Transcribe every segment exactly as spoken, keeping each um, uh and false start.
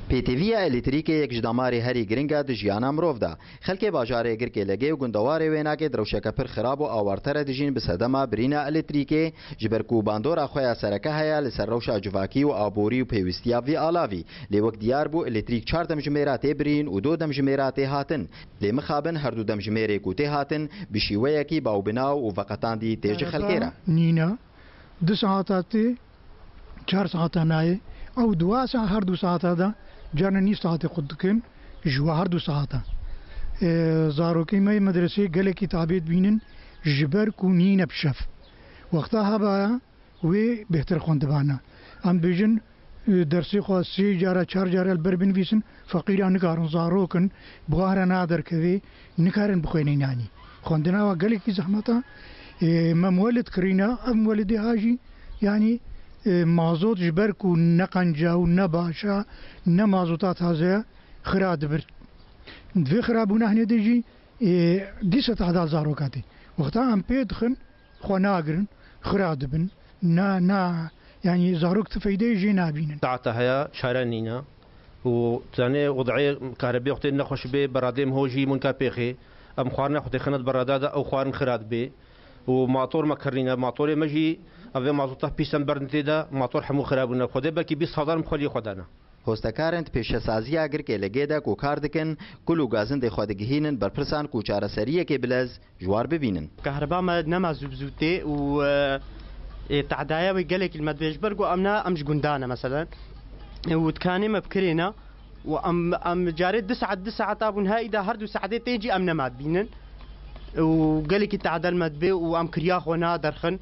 Pêtiviya elektrîkê yek ji damarê herî giring e di jiyana mirov de. Xelkê bajarê Girkê Legê û gundewarê Wênakê di rewşeke pir xirab û awarter e dijîn bi sedema birîna elektrîkê, ji ber ku bandora xwe ya sereke heye li ser rewşa civakî û aborî û pêwîstiya vî alavî. Lê wek diyar bû, elektrîk çar demjimêra tê birîn û du demjimêra tê hatin. Lê mixabin her du demjimêrê ku tê hatin, bi şîweyekî bawbinaw û veqetandî tê ji xelkê re. Nîne, du saeta tê, çar saeta nayê. Ew dua sa-, her du saeta de, carna nîv saetê qut dikin, ji we her du saeta. Ee, zarokê me yê medresê gelekî tabê dibînin, ji ber ku nîne bi şev. Wexta hebaya, wê bêhtir xwendibana. Em dibêjin, e, dersê xwe sê cara, çar cara li ber binivîsin, feqîra nikarin, zarok in, bi wan re naderkevê, nikarin bixwênin yanî. Xwendina wa gelekî zehmet e. E, me muwelid kirîne, ev muwelidê ha jî, yanî, e, mazot ji ber ku ne qenc e û ne baş e, ne mazota taze ye, xira dibir. Di vê xirabûna hinê de jî, e, dîsa tahda zaroka tê. Wexta em pê dixin, xwe nagirin, xira dibin, na, na, yanî zarok ti feydeyê jê nabînin. Saeta heye, çare nîne û tu zanê, wed'ê kahrebê wextê nexweş bê, beradê em ho jî min ka pêxê, em xwarina xwe têxine di berada de, ew xwarin xira dibê û mator me kirîne, matorê me jî, em vê mazota pîs em berdin tê de, mator hemû xira bûne. Xwedê belkî bîst hezar em xweliyê xwe dane. Hostekarên di pêşesaziya Girkê Legê de ku kar dikin, kul û gazindê xwe digihînin berpirsan ku çareseriyekê bilez ji war bibînin. Kahreba me nema zû bi zû tê û, e, ê, tehdaya wê gelekî li me dibê, ji ber ku em ne, em ji gundan e meselen. E, û dikanê me bi kirê ne û em, em carê du saet, du saeta bûn, ha îda her du saetê tên jî em nema dibînin. Û gelekî tehde li me dibe û em kiriya xwe naderxin.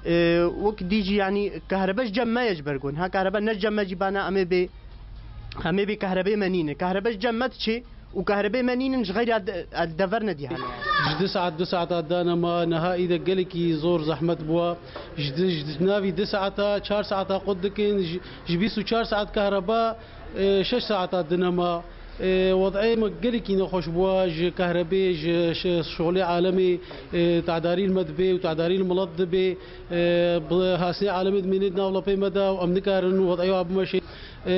Ê, wek dî jî, yanî, kahrebe ji cem me ye ji ber ku niha kahrebe ne ji cem me jî bana, em ê bê, em ê bê kahrebê me nîne. Kahrebe ji cem me diçê û kahrebê me nînin, ji xeyra de-, dever nedî hene. Ji du saet, du saeta dane ma niha îde gelekî zor zehmet bûa. Ji di-, ji navî du saeta, çar saeta qut dikin, ji, ji bîst û çar saet kahreba, e, şeş saeta dine ma. E, wed'ê me gelekî nexweş bûa, ji kahrebê, ji, ji şixulê alemê, e, tedarî li me dibê û tedarî li milet dibê. E, bi hasê alemê dimênê di nav lepê me de û em nikarin wed'ê wa bimeşê. E,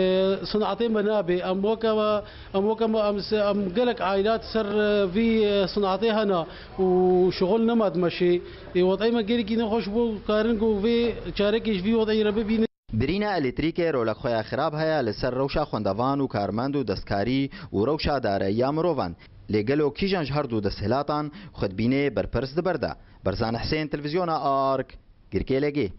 sinatê me nabê. Em weke me, em weke me, em se-, em gelek ailat ser, e, vî, e, sinatê hene û şixul nema dimeşê. E, wed'ê me gelekî nexweş bû, karin ku vê çarekê ji vî wed'ê re bibînin. Birîna elektrîkê rolek xwe ya xirab heye li ser rewşa xwendevan û karmend û destkarî û rewşa dareyiya mirovan. Lê gelo kîjan ji her du desthilatan xwe dibîne berpirs di ber de? Berzan Hisên, Televîzyona Ark, Girkê Legê.